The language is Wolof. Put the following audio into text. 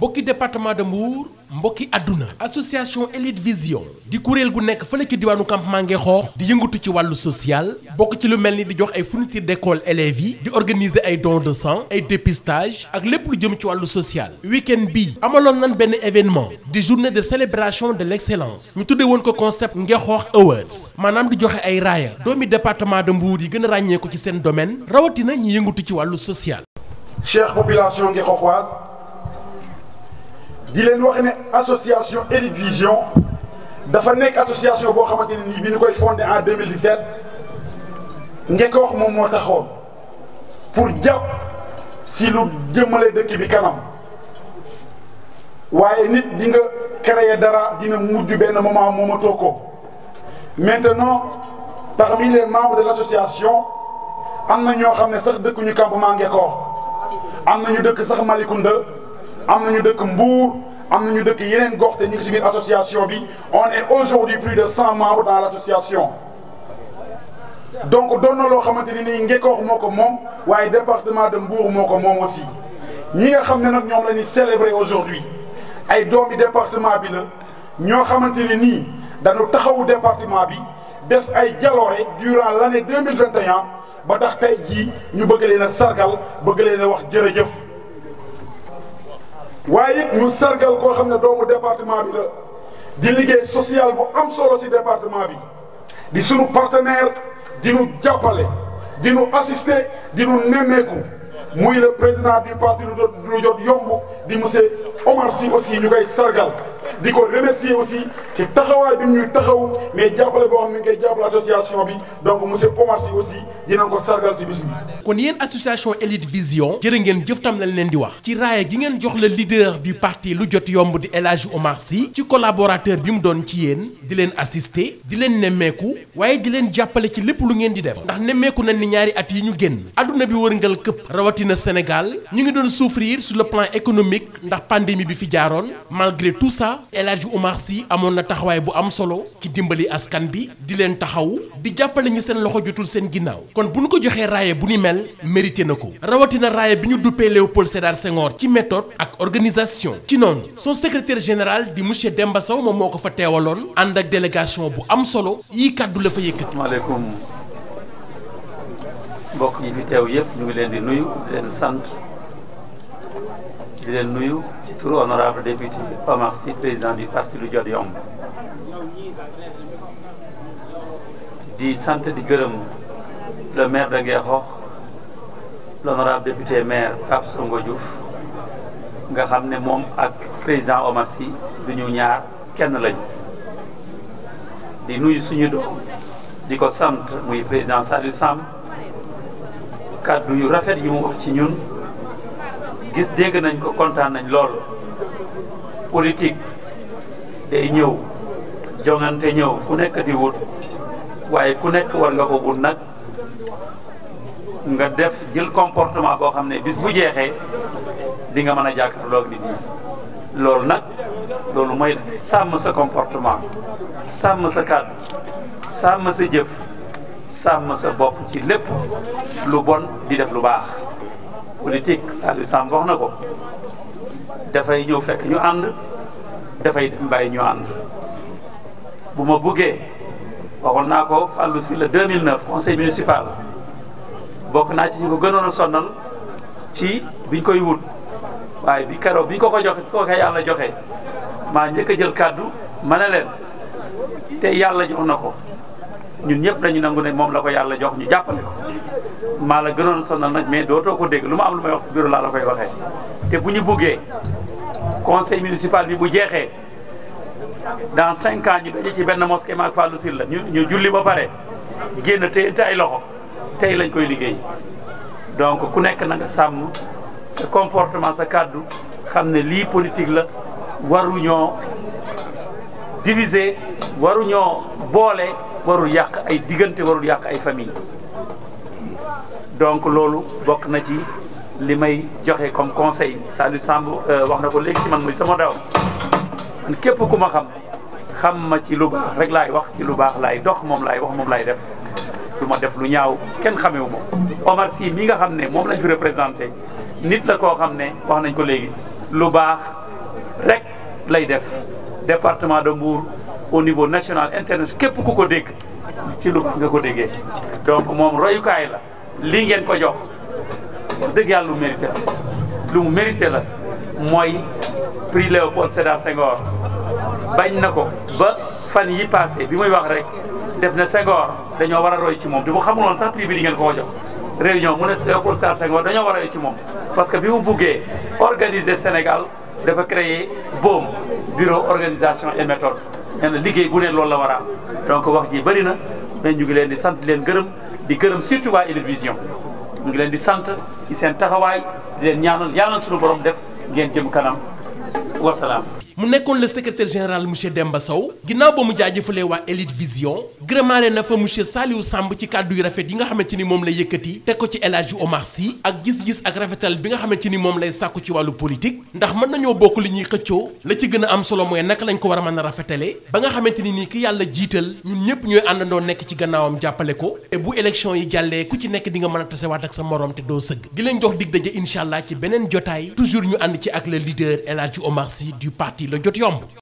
mbokki département de Mbour mbokki àdduna association Elite Vision di kuréel gu nekk fële ci diwaanu campement Ngexoox di yëngatu ci wàllu social bokk ci lu mel ni di jox ay fournitures d'école élèves yi di organiser ay dons de sang ay dépistage ak lépp lu jëm ci wàllu social. week-end bii amaloon nañ benn événement di journée de célébration de l'excellence ñu tuddee woon ko concept Ngexoox Awards maanaam di joxe ay raaya doomi département de Mbour yi gën a ràññee ko ci seen domaine rawatina ñi yëngatu ci wàllu social. chère population ngexooxoise di leen wax ne association Elite Vision dafa nekk association boo xamante ne nii bi ñu koy fondé en 2017 Ngexoox moom moo taxoon pour jàpp si lu jëmale dëkk bi kanam waaye nit di nga créer dara dina mujj benn moment moomatoo ko maintenant parmi les membres de l'association am na ñoo xam ne sax dëkkuñu campement Ngexoox am na ñu dëkk sax Malicounda am na ñu dëkk Mbour am na ñu dëkk yeneen gox te ñu ngi ci biir association bi on est aujourd'hui plus de 100 membres dans l'association donc doon na loo xamante ni nii Ngexoox moo ko moom waaye département de Mbour moo ko moom aussi ñi nga xam ne nag ñoom la ñuy célébrer aujourd'hui ay doomi département bi la ñoo xamante ne nii dañu taxawu département bi def ay jaloore durant l'année 2021 ba tax tey jii ñu bëgg leen a sargal bëgg leen a wax jërëjëf waaye it ñu sargal koo xam ne doomu département bi la di liggéey social bu am solo ci département bi di sunu partenaire di nu jàppale di nu assister di nu nemmeeku muy le président du parti lu jot yomb di monsieur Omar Sy aussi ñu koy sargal di ko remercier aussi ci taxawaay bi ñuy taxaw mais jàppale boo xam ne ñu koy jàppale association bi donc monsieur Omar Sy aussi dinañ ko sargal ci bis bi. kon yéen association Elite Vision jërë ngeen jëf tam lañ leen di wax ci raaya gi ngeen jox le leader du parti lu jot yomb di El Hadji Omar Sy ci collaborateur bi mu doon ci yéen di leen assister di leen nemmeeku waaye di leen jàppale ci lépp lu ngeen di def ndax nemmeeku nañ ni ñaari at yi ñu génn adduna bi wërngal këpp rawatina Sénégal ñu ngi doon souffrir sur le plan économique ndax pandémie bi fi jaaroon malgré tout ça El Hadji Omar Sy amoon na taxawaay bu am solo ci dimbali askan bi di leen taxaw di jàppale ñi seen loxo jotul seen ginnaaw kon bu ñu ko joxee raaya bu ni mel mérité na ko rawatina raaya bi ñu duppee Léopold Sédar Senghor ci méthode ak organisation ci noonu son secrétaire général di monsieur Demba Sow moom moo ko fa teewaloon ànd ak délégation bu am solo yii kàddu la fa yëkkati. maaleykum mbokk yi fi teew yëpp ñu ngi leen di nuyu di leen sant di leen nuyu ci turu honorable député Omar Sy président du parti lu jot yomb di sant di gërëm le maire de Ngexoox l'honorable député maire Pape Songo Diouf nga xam ne moom ak président Omar Sy du ñu ñaar kenn lañu di nuyu suñu doom di ko sant muy président Saliou Samb kàddu yu rafet yi mu wax ci ñun gis dégg nañ ko kontaan nañ lool politique day ñëw jongante ñëw ku nekk di wut waaye ku nekk war nga ko wut nag nga def jël comportement boo xam ne bis bu jeexee di nga mën a jàkkaarloog nit ñi loolu nag loolu mooy sàmm sa comportement sàmm sa kàddu sàmm sa jëf sàmm sa bopp ci lépp lu bon di def lu baax politique Saliou Samb wax na ko dafay ñëw fekk ñu ànd dafay dem bàyyi ñu ànd bu ma buggee waxoon naa ko Fallou si le 2009 conseil municipal bokk naa ci ñu ko gënoon a sonnal ci biñ koy wut waaye bi keroog biñ ko joxe bi ko yàlla joxe maa njëkk a jël kàddu ma ne leen te yàlla jox na ko ñun ñëpp dañu nangu ne moom la ko yàlla jox ñu jàppale ko maa la gënoon a sonnal nag mais dootoo ko dégg lu ma am lu may wax si bureau laa la koy waxee te bu ñu buggee conseil municipal bi bu jeexee dans 5 ans ñu daje ci benn mosquée maak Fallou Sylla ñu julli ba pare génn te ay loxo tey lañ koy liggéey donc ku nekk na nga sàmm sa comportement sa kàddu xam ne lii politique la waruñoo diviser waruñoo boole warul yàq ay diggante warul yàq ay famille donc loolu bokk na ci li may joxe comme conseil Saliou Samb wax na ko léegi ci man muy sama daw man képp ku ma xam ma ci lu baax rek laay wax ci lu baax laay dox moom laay wax moom laay def du ma def lu ñaaw kenn xamewu ma Omar Sy mi nga xam ne moom lañ fi représenté nit la koo xam ne wax nañ ko léegi lu baax rek lay def département de Mbour au niveau national international képp ku ko dégg ci lu nga ko déggee donc moom royukaay la lii ngeen ko jox wax dëgg yàlla lu mu mérité la mooy prix Léopold Sédar Senghor bañ na ko ba fan yi passé bi muy wax rek def na Senghor dañoo war a roy ci moom te mu xamul woon sax prix bi di ngeen ko jox réunion mu ne Léopold Sédar Senghor dañoo war a roy ci moom parce que bi mu buggee organiser Sénégal dafa créer BOM bureau organisation et méthode nee na liggéey bu ne loolu la war a am donc wax ji bëri na mais ñu ngi leen di sant leen gërëm di gërëm surtout waa Elite Vision ñu ngi leen di sant ci seen taxawaay di leen ñaanal yàlla suñu borom def ngeen jëm kanam wasalaam. mu nekkoon le secrétaire général monsieur Demba Sow ginnaaw ba mu jaajëfalee waa Elite Vision gërëmaale na fa monsieur Saliou Samb ci kàddu yu rafet yi nga xamante ni moom lay yëkkati teg ko ci El Hadji Omar Sy ak gis-gis ak rafetal bi nga xamante ni moom lay sàkku ci wàllu politique ndax mën nañoo bokk li ñuy xëccoo la ci gën a am solo mooy naka lañ ko war a mën a rafetalee ba nga xamante ni nii ki yàlla jiital ñun ñëpp ñooy àndandoo nekk ci gannaawam jàppale ko te bu élection yi jàllee ku ci nekk di nga mën a tasewaat ak sa morom te doo sëgg di leen jox dig daje incha allah ci beneen jotaay toujours ñu ànd ci ak le leader El Hadji Omar Sy du parti La Jot Yomb.